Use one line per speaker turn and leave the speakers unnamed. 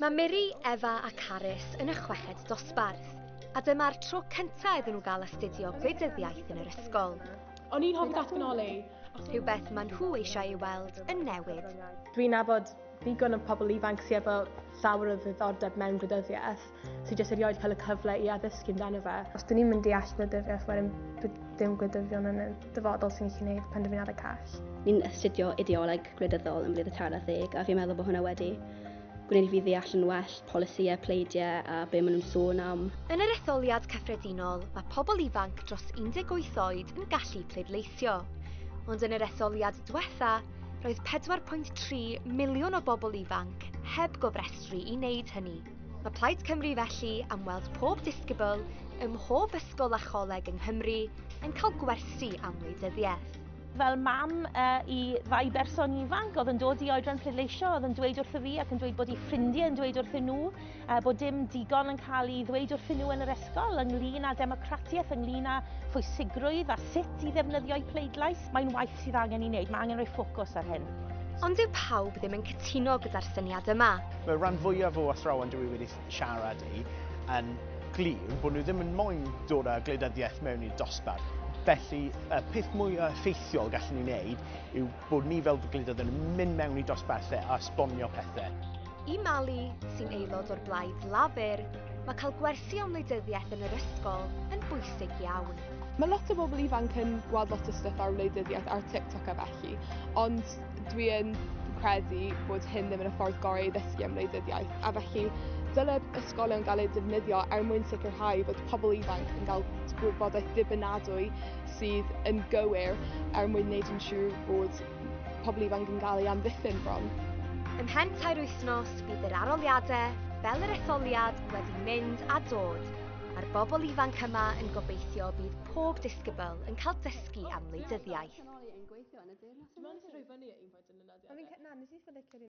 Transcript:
Mae Miri, Efa a Carys yn y chweched dosbarth, a dyma'r tro cyntaf iddyn nhw gael astudio gwleidyddiaeth yn yr ysgol.
O'n i'n hoffi datganoli.
Rhywbeth maen nhw eisiau ei weld yn newid.
Dwi'n nabod ddigon o pobl ifanc sydd efo llawer o ddiddordeb mewn gwleidyddiaeth, sydd jyst erioed cael y cyfle i addysgu amdano fe.
Os dyn ni'n mynd deall gwleidyddiaeth, wedyn bydd dim gwleidyddion yn y dyfodol sy'n gallu gwneud penderfyniadau call.
Ni'n astudio ideoleg gwleidyddol yn blwyddyn tair ar ddeg, a fi'n meddwl bod hwnna wedi gwneud i fi ddeall yn well polisïau, pleidiau a be maen nhw'n sôn am.
Yn yr etholiad cyffredinol, mae pobl ifanc dros 18 oed yn gallu pleidleisio. Ond yn yr etholiad diwetha, roedd 4.3 miliwn o bobl ifanc heb gofrestru i wneud hynny. Mae Plaid Cymru felly am weld pob disgybl ym mhob ysgol a choleg yng Nghymru yn cael gwersi am wleidyddiaeth.
Fel mam i ddau berson ifanc oedd yn dod i oedran pleidleisio, oedd yn dweud wrtho fi ac yn dweud bod eu ffrindiau yn dweud wrthyn nhw bod dim digon yn cael ei ddweud wrthyn nhw yn yr ysgol ynglyn â democratiaeth, ynglyn â phwysigrwydd a sut i ddefnyddio'u pleidlais. Mae'n waith sydd angen ei wneud, mae angen rhoi ffocws ar hyn.
Ond dyw pawb ddim yn cytuno gyda'r syniad yma.
Mae rhan fwyaf o athrawon dwi wedi siarad i yn glir bod nhw ddim yn moyn dod â gwleidyddiaeth mewn i'r dosbarth. Felly, y peth mwyaf effeithiol gallwn ni wneud yw bod ni fel gwleidyddion yn mynd mewn i dosbarthau a esbonio pethau.
I Mali, sy'n aelod o'r blaid Lafur, mae cael gwersi am wleidyddiaeth yn yr ysgol yn bwysig iawn.
Mae lot o bobl ifanc yn gweld lot o stuff ar wleidyddiaeth ar TikTok a felly, ond dwi yn credu bod hyn ddim yn y ffordd gorau i ddysgu am wleidyddiaeth, a felly dyle ysgolion gael eu defnyddio er mwyn sicrhau bod pobl ifanc yn cael gwybodaeth ddibynadwy sydd yn gywir er mwyn wneud yn siŵr bod pobl ifanc yn cael ei amddiffyn bron.
Ymhen 3 wythnos bydd yr arholiadau, fel yr etholiad, wedi mynd a dod, a'r bobl ifanc yma yn gobeithio bydd pob disgybl yn cael dysgu am wleidyddiaeth.